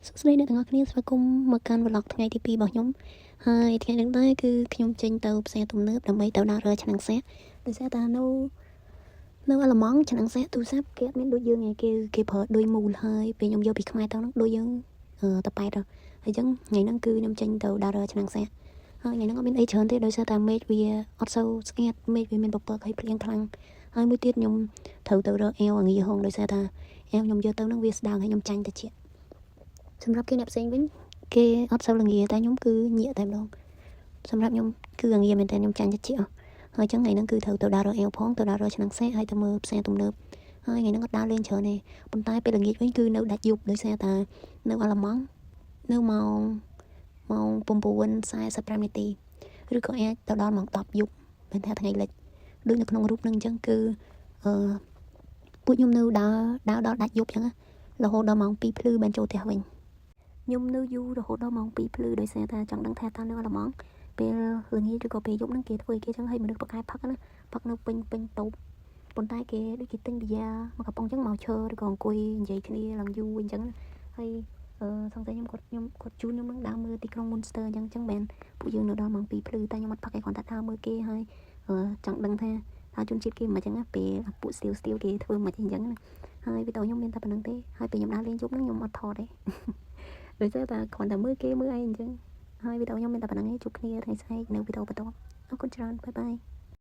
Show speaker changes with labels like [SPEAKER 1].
[SPEAKER 1] សួស្តីអ្នកទាំងអស់គ្នាស្វាគមន៍មកកាន់ vlog ថ្ងៃទី2របស់ខ្ញុំហើយថ្ងៃនេះដែរគឺខ្ញុំចេញទៅផ្សារទំនើបដើម្បីទៅដើររើឆ្នាំងសាកដោយសារតែនៅអាល្លឺម៉ង់ឆ្នាំងសាកទូរស័ព្ទគេអត់មានដូចយើងឯងគេគេប្រើដូចមូលហើយពេលខ្ញុំយកពីខ្មែរទៅហ្នឹងដូចយើងតប៉ែតហើយអញ្ចឹងថ្ងៃហ្នឹងគឺខ្ញុំចេញទៅដើររើឆ្នាំងសាកហើយថ្ងៃហ្នឹងអត់មានអីច្រើនទេដោយសារតែមេឃវាអត់សូវស្អាតមេឃវាមានពពកហើយភ្លៀងខ្លាំងហើយមួយទៀតខ្ញុំត្រូវទៅរកអាវអាងាហងដោយសារថាអាវខ្ញុំយកទៅហ្នឹងវាស្ដើងហើយខ្ញុំចាញ់ទៅជាសម្រាប់គេអ្នកផ្សេងវិញគេអត់សូវល្ងាតែខ្ញុំគឺញាក់តែម្ដងសម្រាប់ខ្ញុំគឺអាងាមែនតើខ្ញុំចាញ់តិចហើយចឹងថ្ងៃហ្នឹងគឺត្រូវទៅដើររកអេវផងទៅដើររកឆ្នាំងសេះហើយទៅមើលផ្សារទំនើបហើយថ្ងៃហ្នឹងអត់ដើរលេងច្រើនទេប៉ុន្តែពេលល្ងាចវិញគឺនៅដាច់យប់ដោយសារតែនៅអាល្លឺម៉ង់នៅម៉ោង9:45នាទីឬក៏អាចទៅដល់ម៉ោង10យប់មិនថាថ្ងៃលិចដូចនៅក្នុងរូបហ្នឹងអញ្ចឹងគឺអឺពួកខ្ញុំនៅដើរដើរដល់ដាច់យប់អញ្ចឹងរហូតដល់ម៉ោង2ភ្លឺបានចូលផ្ទះវិញខ្ញុំនៅយូររហូតដល់ម៉ោង2ភ្លឺដោយសារតែចង់ដឹងថាតើនៅអាល្លឺម៉ង់ពេលល្ងាចឬក៏ពេលយប់ហ្នឹងគេធ្វើអីគេចឹងឲ្យមនុស្សបកកែផឹកណាផឹកនៅពេញពេញតូបប៉ុន្តែគេដូចគេទិញប៊ីយ៉ាមកកំប៉ុងចឹងមកឈើឬក៏អង្គុយនិយាយគ្នាឡើងយូរអញ្ចឹងហើយអឺសង្ស័យខ្ញុំគាត់ខ្ញុំគាត់ជូនខ្ញុំនឹងដើរមើលទីក្រុង Munster អញ្ចឹងអញ្ចឹងមែនពួកយើងនៅដល់ម៉ោង2ភ្លឺតែខ្ញុំអត់ផឹកឯងគ្រាន់តែដើរមើលគេហើយចង់ដឹងថាតើជនជាតិគេមិនអញ្ចឹងណាពេលពួកស្ទៀវស្ទៀវគេធ្វើមិនអញ្ចឹងណាហើយវីដេអូខ្ញុំមានតែប៉ុណ្្នឹងទេហើយពេលខ្ញុំដើរលេងយប់ហ្នឹងខ្ញុំអត់ថតទេដោយសារតែគ្រាន់តែមើលគេមើលឯងអញ្ចឹងហើយវីដេអូខ្ញុំមានតែប៉ុណ្្នឹងឯងជួបគ្នាថ្ងៃស្អែកនៅវីដេអូបន្ទាប់អរគុណច្រើន bye bye.